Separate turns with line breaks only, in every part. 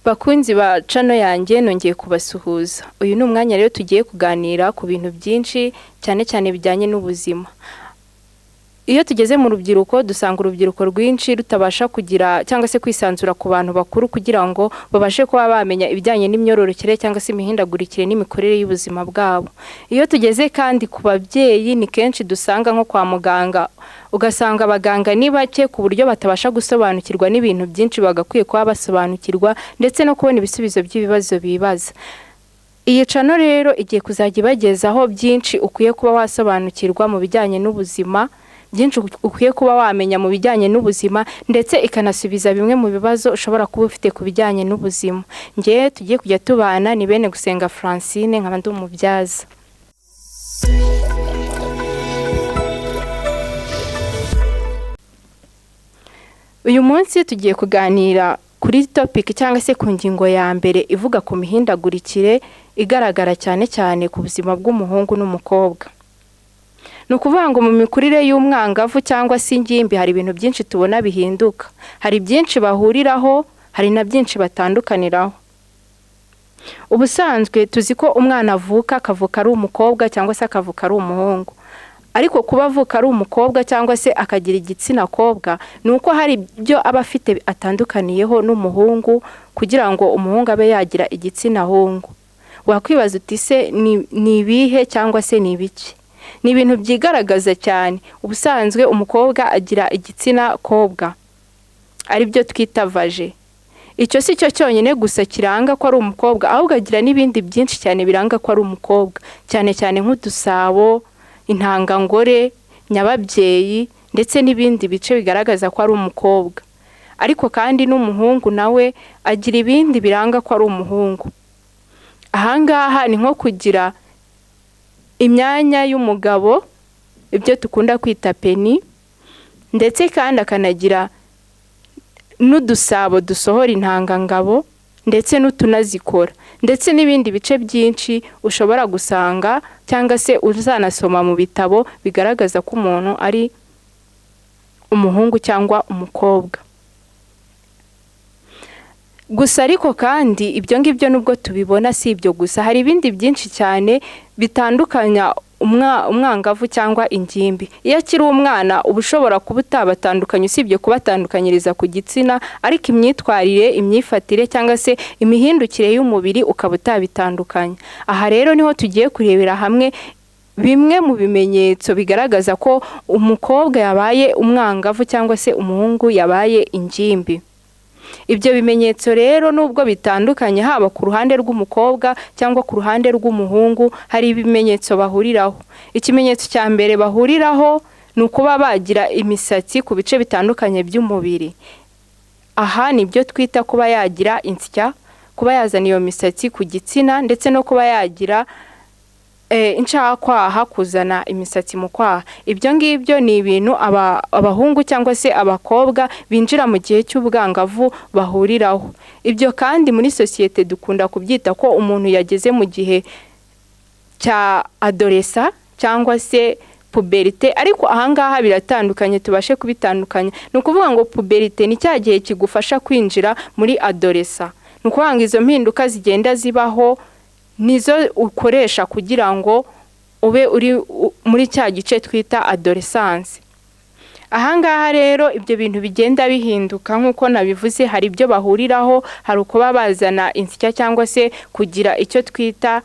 Bakunzi ba channel yanjye, nongeye kubasuhuza. Uyu ni umwanya rero tugiye kuganira ku bintu byinshi, cyane cyane bijyanye n'ubuzima. Iyo tugeze mu rubyiruko, dusanga urubyiruko rwinshi rutabasha kugira cyangwa se kwisanzura ku bantu bakuru kugira ngo babashe kuba bamenya ibijyanye n'imyororokere cyangwa se imihindagurikire n'imikorere y'ubuzima bwabo. Iyo tugeze kandi ku babyeyi, ni kenshi dusanga nko kwa muganga, ugasanga abaganga ni bake ku buryo batabasha gusobanukirwa n'ibintu byinshi bagakwiye kuba basobanukirwa, ndetse no kubona ibisubizo by'ibibazo bibaza. Iyi channel rero igiye kuzajya ibagezaho byinshi ukwiye kuba wasobanukirwa mu bijyanye n'ubuzima, byinshi ukwiye kuba wamenya mu bijyanye n'ubuzima, ndetse ikanasubiza bimwe mu bibazo ushobora kuba ufite ku bijyanye n'ubuzima. Ngewe tugiye kujya tubana ni Bene Gusenga Francine, nkaba ndi umubyaza. Uyu munsi tugiye kuganira kuri topic cyangwa se ku ngingo ya mbere ivuga ku mihindagurikire igaragara cyane cyane ku buzima bw'umuhungu n'umukobwa. Ni ukuvuga ngo mu mikurire y'umwangavu cyangwa se ingimbi hari ibintu byinshi tubona bihinduka. Hari byinshi bahuriraho, hari na byinshi batandukaniraho. Ubusanzwe tuzi ko umwana avuka, akavuka ari umukobwa cyangwa se akavuka ari umuhungu. Ariko kuba avuka ari umukobwa cyangwa se akagira igitsina kobwa, ni uko hari ibyo aba afite atandukaniyeho n'umuhungu kugira ngo umuhungu abe yagira igitsina hungu. Wakwibaza uti: "Se ni ibihe cyangwa se ni ibiki?" Ni ibintu byigaragaza cyane. Ubusanzwe umukobwa agira igitsina kobwa, aribyo twita vagin. Icyo si cyo cyonyine gusa kiranga ko ari umukobwa, ahubwo agira n'ibindi byinshi cyane biranga ko ari umukobwa, cyane cyane nk'udusabo, intangangore, nyababyeyi, ndetse n'ibindi bice bigaragaza ko ari umukobwa. Ariko kandi n'umuhungu nawe agira ibindi biranga ko ari umuhungu. Ahangaha ni nko kugira imyanya y'umugabo, ibyo dukunda kwita pénis, ndetse kandi akanagira n'udusabo dusohora intangangabo ndetse n'utunazikora, ndetse n'ibindi bice byinshi ushobora gusanga cyangwa se uzanasoma mu bitabo bigaragaza ko umuntu ari umuhungu cyangwa umukobwa. Gusa ariko kandi ibyo ngibyo nubwo tubibona, si ibyo gusa, hari ibindi byinshi cyane bitandukanya umwangavu cyangwa ingimbi. Iyo akiri umwana uba ushobora kuba utabatandukanya, usibye kubatandukanyiriza ku gitsina, ariko imyitwarire, imyifatire cyangwa se imihindukire y'umubiri ukaba utabitandukanya. Aha rero niho tugiye kurebera hamwe bimwe mu bimenyetso bigaragaza ko umukobwa yabaye umwangavu cyangwa se umuhungu yabaye ingimbi. Ibyo bimenyetso rero nubwo bitandukanye haba ku ruhande rw'umukobwa cyangwa ku ruhande rw'umuhungu, hari ibimenyetso bahuriraho. Ikimenyetso cya mbere bahuriraho ni ukuba bagira imisatsi ku bice bitandukanye by'umubiri. Aha ni byo twita kuba yagira insya, kuba yazana iyo misatsi ku gitsina, ndetse no kuba yagira incakwaha, kuzana imisatsi mu kwaha. Ibyo ngibyo ni ibintu abahungu cyangwa se abakobwa binjira mu gihe cy'ubwangavu bahuriraho. Ibyo kandi muri sosiyete dukunda kubyita ko umuntu yageze mu gihe cya adolescence cyangwa se puberté, ariko ahangaha biratandukanye, tubashe kubitandukanya. Ni ukuvuga ngo puberté ni cya gihe kigufasha kwinjira muri adolescence. Ni ukuvuga ngo izo mpinduka zigenda zibaho nizo ukoresha kugira ngo ube uri muri cya gice twita adolescence. Ahangaha rero ibyo bintu bigenda bihinduka nk'uko nabivuze, hari ibyo bahuriraho, hari ukuba bazana insya cyangwa se kugira icyo twita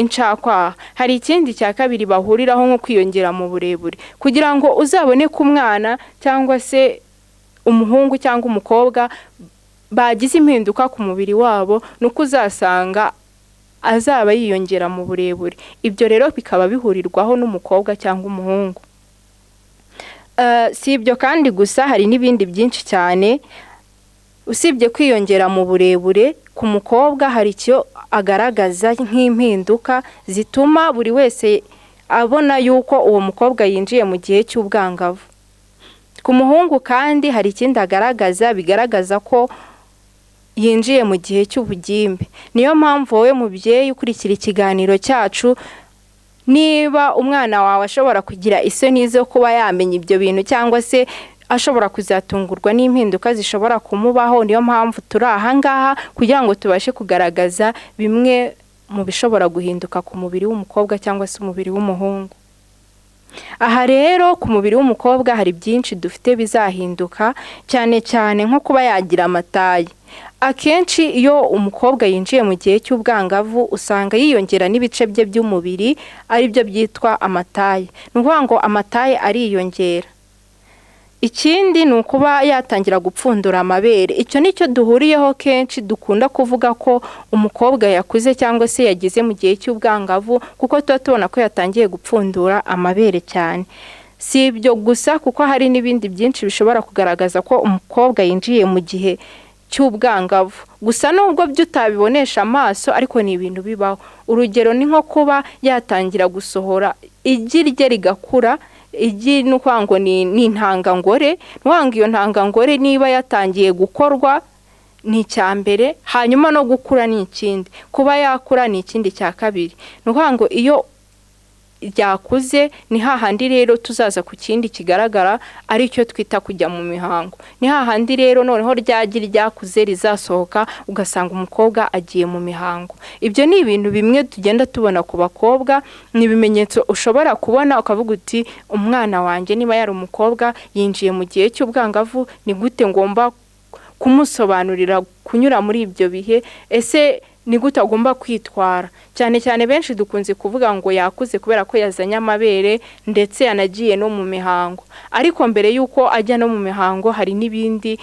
incakwaha. Hari ikindi cya kabiri bahuriraho, nko kwiyongera mu burebure. Kugira ngo uzabone ko umwana cyangwa se umuhungu cyangwa umukobwa bagize impinduka ku mubiri wabo, ni uko uzasanga azaba yiyongera mu burebure. Ibyo rero bikaba bihurirwaho n'umukobwa cyangwa umuhungu. Si ibyo kandi gusa, hari n'ibindi byinshi cyane. Usibye kwiyongera mu burebure, ku mukobwa hari icyo agaragaza nk'impinduka zituma buri wese abona yuko uwo mukobwa yinjiye mu gihe cy'ubwangavu. Ku muhungu kandi hari ikindi agaragaza bigaragaza ko yinjiye mu gihe cy'ubugimbi. Niyo mpamvu wowe mubyeyi ukurikira ikiganiro cyacu, niba umwana wawe ashobora kugira isoni zo kuba yamenya ibyo bintu cyangwa se Ashobora kuzatungurwa n'impinduka zishobora kumubaho. Niyo mpamvu turi aha ngaha kugira ngo tubashe kugaragaza bimwe mu bishobora guhinduka ku mubiri w'umukobwa cyangwa se umubiri w'umuhungu. Aha rero, ku mubiri w'umukobwa hari byinshi dufite bizahinduka, cyane cyane nko kuba yagira amataye. Akenshi iyo umukobwa yinjiye mu gihe cy'ubwangavu, usanga yiyongera n'ibice bye by'umubiri, aribyo byitwa amataye. Ni ukuvuga ngo amataye ariyongera. Ikindi ni ukuba yatangira gupfundura amabere. Icyo ni cyo duhuriyeho, kenshi dukunda kuvuga ko umukobwa yakuze cyangwa se yageze mu gihe cy'ubwangavu, kuko tuba tubona ko yatangiye gupfundura amabere cyane. Si ibyo gusa, kuko hari n'ibindi byinshi bishobora kugaragaza ko umukobwa yinjiye mu gihe cy'ubwangavu. Gusa nubwo byo utabibonesha amaso, ariko ni ibintu bibaho. Urugero ni nko kuba yatangira gusohora igi rye rigakura. Igi ni ukuvuga ngo ni intangangore. Ni ukuvuga ngo iyo ntangangore niba yatangiye gukorwa ni icya mbere, hanyuma no gukura ni ikindi, kuba yakura ni ikindi cya kabiri. Ni ukuvuga ngo iyo ryakuze ni hahandi rero tuzaza ku kindi kigaragara, aricyo twita kujya mu mihango. Ni hahandi rero noneho ryagi ryakuze rizasohoka, ugasanga umukobwa agiye mu mihango. Ibyo ni ibintu bimwe tugenda tubona ku bakobwa, ni ibimenyetso ushobora kubona ukavuga uti: "Umwana wanjye niba yari umukobwa yinjiye mu gihe cy'ubwangavu. Ni gute ngomba kumusobanurira kunyura muri ibyo bihe? Ese ni gute agomba kwitwara?" Cyane cyane benshi dukunze kuvuga ngo yakuze kubera ko yazanye amabere ndetse yanagiye no mu mihango, ariko mbere y'uko ajya no mu mihango hari n'ibindi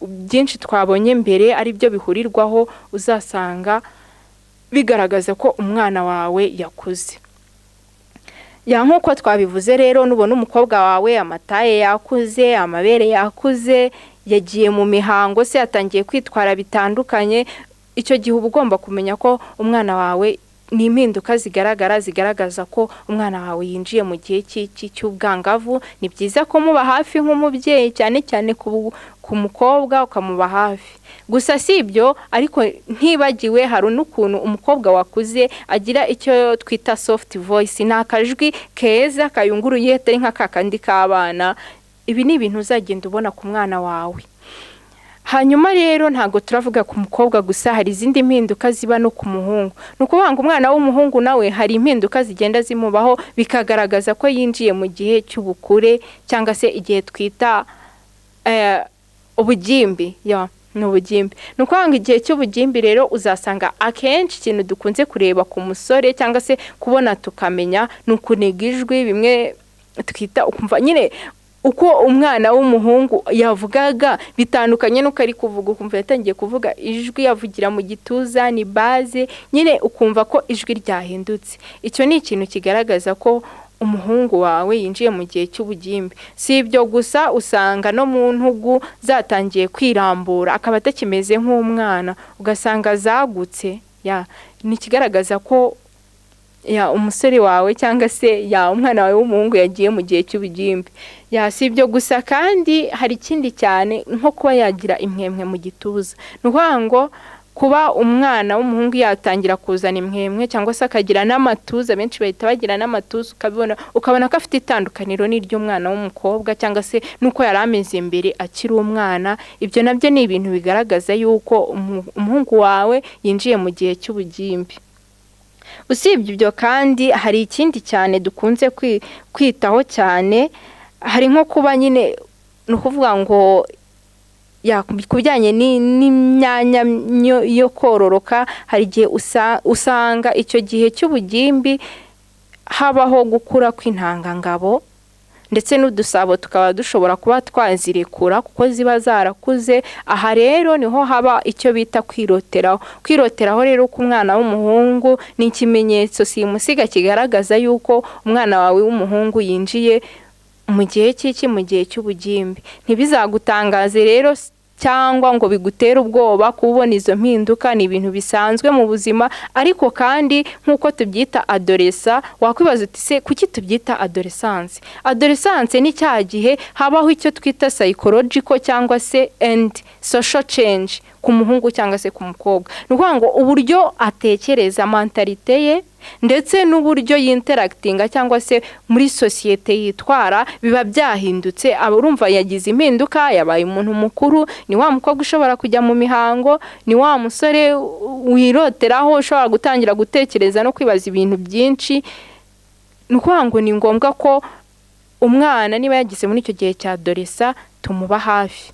byinshi twabonye mbere, ari byo bihurirwaho, uzasanga bigaragaza ko umwana wawe yakuze. Ya, nk'uko twabivuze rero, nubona umukobwa wawe amataye yakuze, amabere yakuze, yagiye mu mihango se, yatangiye kwitwara bitandukanye, icyo gihe uba ugomba kumenya ko umwana wawe ni impinduka zigaragara zigaragaza ko umwana wawe yinjiye mu gihe cy'ubwangavu. Ni byiza kumuba hafi nk'umubyeyi, cyane cyane ku mukobwa ukamuba hafi. Gusa si ibyo ariko, ntibagiwe hari n'ukuntu umukobwa wakuze agira icyo twita soft voice. Ni akajwi keza kayunguruye, atari nka kakandi k'abana. Ibi ni ibintu uzagenda ubona ku mwana wawe. Hanyuma rero ntabwo turavuga ku mukobwa gusa, hari izindi mpinduka ziba no ku muhungu. Ni ukuvuga ngo umwana w'umuhungu nawe hari impinduka zigenda zimubaho, bikagaragaza ko yinjiye mu gihe cy'ubukure cyangwa se igihe twita ubugimbi. Ya, ni ubugimbi. Ni ukuvuga ngo igihe cy'ubugimbi rero uzasanga akenshi ikintu dukunze kureba ku musore cyangwa se kubona tukamenya ni ukuniga ijwi, bimwe twita ukumva nyine uko umwana w'umuhungu yavugaga bitandukanye n'uko ari kuvuga, ukumva yatangiye kuvuga ijwi yavugira mu gituza, ni bass nyine, ukumva ko ijwi ryahindutse. Icyo ni ikintu kigaragaza ko umuhungu wawe yinjiye mu gihe cy'ubugimbi. Si ibyo gusa, usanga no mu ntugu zatangiye kwirambura, akaba atakimeze nk'umwana, ugasanga zagutse. Ya, ni ikigaragaza ko ya umusore wawe cyangwa se ya umwana wawe w'umuhungu yagiye mu gihe cy'ubugimbi. Ya, si ibyo gusa kandi, hari ikindi cyane nko kuba yagira impwempwe mu gituza. Ni ukuvuga ngo kuba umwana w'umuhungu yatangira kuzana impwempwe cyangwa se akagira n'amatuza, benshi bahita bagira n'amatuza, ukabibona, ukabona ko afite itandukaniro n'iry'umwana w'umukobwa cyangwa se n'uko yari ameze mbere akiri umwana. Ibyo nabyo ni ibintu bigaragaza yuko umuhungu wawe yinjiye mu gihe cy'ubugimbi. Usibye ibyo kandi, hari ikindi cyane dukunze kwitaho cyane. Hari nko kuba nyine, ni ukuvuga ngo ku bijyanye n'imyanya yo kororoka, hari igihe usanga icyo gihe cy'ubugimbi habaho gukura kw'intangangabo, ndetse n'udusabo tukaba dushobora kuba twazirekura kuko ziba zarakuze. Aha rero niho haba icyo bita kwiroteraho. Kwiroteraho rero k'umwana w'umuhungu ni ikimenyetso simusiga kigaragaza yuko umwana wawe w'umuhungu yinjiye mu gihe cy'iki, mu gihe cy'ubugimbi. Ntibizagutangaze rero cyangwa ngo bigutere ubwoba kubona izo mpinduka, ni ibintu bisanzwe mu buzima. Ariko kandi nk'uko tubyita adolescence, wakwibaza uti: "Se kuki tubyita adolescence?" Adolescence ni cya gihe habaho icyo twita psychological cyangwa se and social change ku muhungu cyangwa se ku mukobwa. Ni ukuvuga ngo uburyo atekereza, mentalité ye. Ndetse n'uburyo yinteractinga cyangwa se muri sosiyete yitwara biba byahindutse. Aba urumva yagize impinduka, yabaye umuntu mukuru, ni wa mukobwa ushobora kujya mu mihango, ni wa musore wiroteraho, ushobora gutangira gutekereza no kwibaza ibintu byinshi. Ni ukuvuga ngo ni ngombwa ko umwana niba yageze muri icyo gihe cya adolescence tumuba hafi.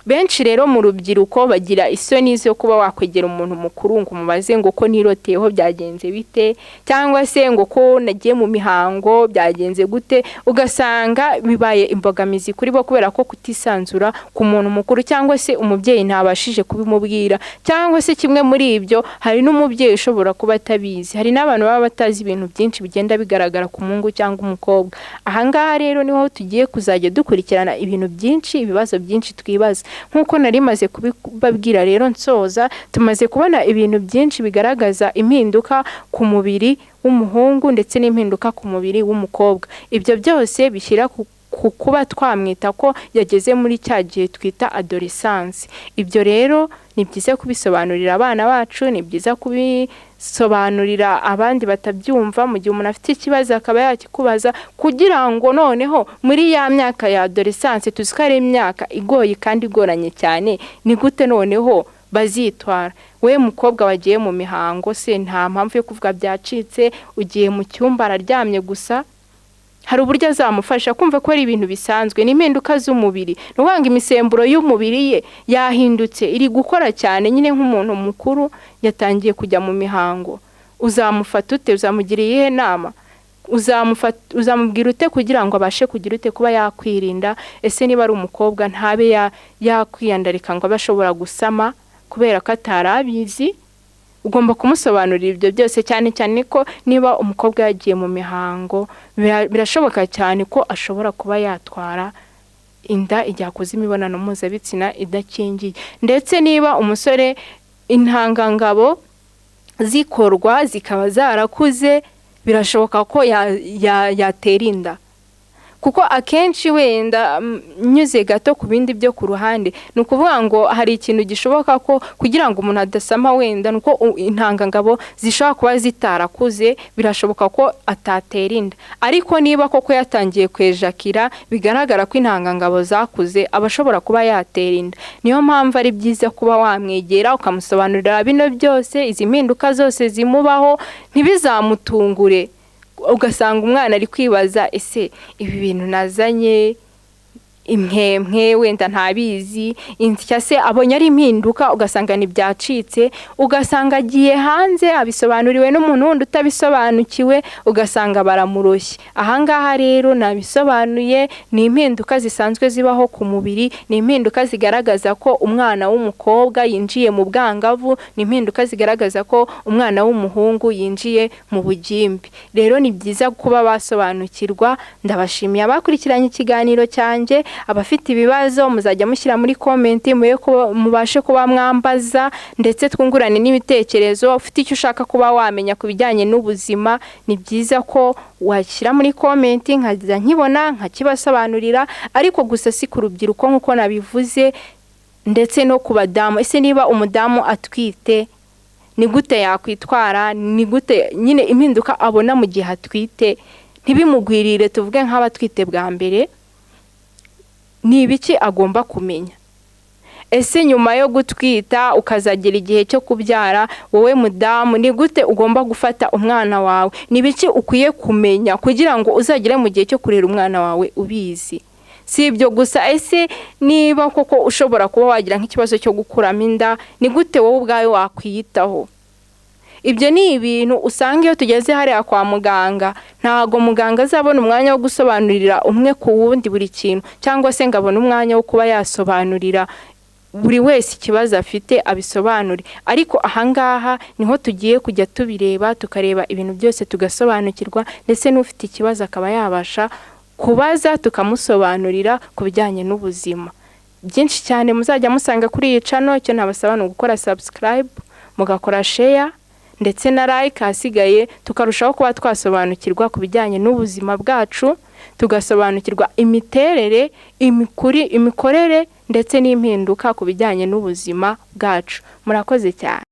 Benshi rero mu rubyiruko bagira isoni zo kuba wakwegera umuntu mukuru ngo umubaze ngo ko niroteyeho byagenze bite, cyangwa se ngo ko nagiye mu mihango byagenze gute, ugasanga bibaye imbogamizi kuri bo kubera ko kutisanzura ku muntu mukuru, cyangwa se umubyeyi ntabashije kubimubwira, cyangwa se kimwe muri ibyo hari n'umubyeyi ushobora kuba atabizi. Hari n'abantu baba batazi ibintu byinshi bigenda bigaragara ku muhungu cyangwa umukobwa. Aha ngaha rero niho tugiye kuzajya dukurikirana ibintu byinshi, ibibazo byinshi twibaza. Nk'uko nari maze kubibabwira rero nsoza, tumaze kubona ibintu byinshi bigaragaza impinduka ku mubiri w'umuhungu ndetse n'impinduka ku mubiri w'umukobwa. Ibyo byose bishyira ku kuba twamwita ko yageze muri cya gihe twita adolescence. Ibyo rero ni byiza kubisobanurira abana bacu, ni byiza kubisobanurira abandi batabyumva, mu gihe umuntu afite ikibazo akaba yakikubaza, kugira ngo noneho muri ya myaka ya adolescence, tuzi ko ari imyaka igoye kandi igoranye cyane, ni gute noneho bazitwara? We mukobwa wagiye mu mihango se nta mpamvu yo kuvuga byacitse, ugiye mu cyumba araryamye gusa, hari uburyo azamufasha kumva ko ari ibintu bisanzwe, ni impinduka z'umubiri. Ni ukuvuga ngo imisemburo y'umubiri ye yahindutse, iri gukora cyane nyine nk'umuntu mukuru yatangiye kujya mu mihango. Uzamufata ute? Uzamugira iyihe nama? Uzamubwira ute kugira ngo abashe kugira ute kuba yakwirinda? Ese niba ari umukobwa ntabe yakwiyandarika ngo abe ashobora gusama kubera ko atari abizi? Ugomba kumusobanurira ibyo byose, cyane cyane ko niba umukobwa yagiye mu mihango birashoboka cyane ko ashobora kuba yatwara inda igihe akoze imibonano mpuzabitsina idakingiye. Ndetse niba umusore intangangabo zikorwa zikaba zarakuze, birashoboka ko yatera inda. Kuko akenshi wenda nyuze gato ku bindi byo ku ruhande, ni ukuvuga ngo hari ikintu gishoboka ko kugira ngo umuntu adasama wenda ni uko intangangabo zishobora kuba zitarakuze, birashoboka ko atatera inda. Ariko niba koko yatangiye kwejakira bigaragara ko intangangabo zakuze, aba ashobora kuba yatera inda. Niyo mpamvu ari byiza kuba wamwegera ukamusobanurira bino byose, izi mpinduka zose zimubaho, ntibizamutungure. Ugasanga umwana ari kwibaza, ese ibi bintu nazanye impwempwe wenda ntabizi, insya se abonye ari impinduka, ugasanga ntibyacitse, ugasanga agiye hanze abisobanuriwe n'umuntu wundi utabisobanukiwe, ugasanga baramuroshye. Ahangaha rero nabisobanuye, ni impinduka zisanzwe zibaho ku mubiri, ni impinduka zigaragaza ko umwana w'umukobwa yinjiye mu bwangavu, ni impinduka zigaragaza ko umwana w'umuhungu yinjiye mu bugimbi. Rero ni byiza kuba basobanukirwa. Ndabashimiye abakurikiranye ikiganiro cyanjye. Abafite ibibazo muzajya mushyira muri comment, mubashe kuba mwambaza, ndetse twungurane n'ibitekerezo. Ufite icyo ushaka kuba wamenya ku bijyanye n'ubuzima, ni byiza ko washyira muri comment nkajya nkibona nkakibasobanurira. Ariko gusa si ku rubyiruko nk'uko nabivuze, ndetse no ku badamu. Ese niba umudamu atwite ni gute yakwitwara? Ni gute nyine impinduka abona mu gihe atwite ntibimugwirire? Tuvuge nk'abatwite bwa mbere, ni ibiki agomba kumenya? Ese nyuma yo gutwita ukazagera igihe cyo kubyara, wowe mudamu ni gute ugomba gufata umwana wawe? Ni ibiki ukwiye kumenya kugira ngo uzagere mu gihe cyo kurera umwana wawe ubizi? Si ibyo gusa, ese niba koko ushobora kuba wagira nk'ikibazo cyo gukuramo inda, ni gute wowe ubwawe wakwiyitaho? Ibyo ni ibintu usanga iyo tugeze hariya kwa muganga, ntago muganga azabona umwanya wo gusobanurira umwe ku wundi buri kintu, cyangwa se ngo abone umwanya wo kuba yasobanurira buri wese ikibazo afite abisobanure. Ariko ahangaha niho tugiye kujya tubireba, tukareba ibintu byose tugasobanukirwa, ndetse n'ufite ikibazo akaba yabasha kubaza tukamusobanurira ku bijyanye n'ubuzima. Byinshi cyane muzajya musanga kuri iyi channel. Icyo nabasaba ni ugukora subscribe, mugakora share ndetse na like, ahasigaye tukarushaho kuba twasobanukirwa ku bijyanye n'ubuzima bwacu, tugasobanukirwa imiterere, imikorere ndetse n'impinduka ku bijyanye n'ubuzima bwacu. Murakoze cyane.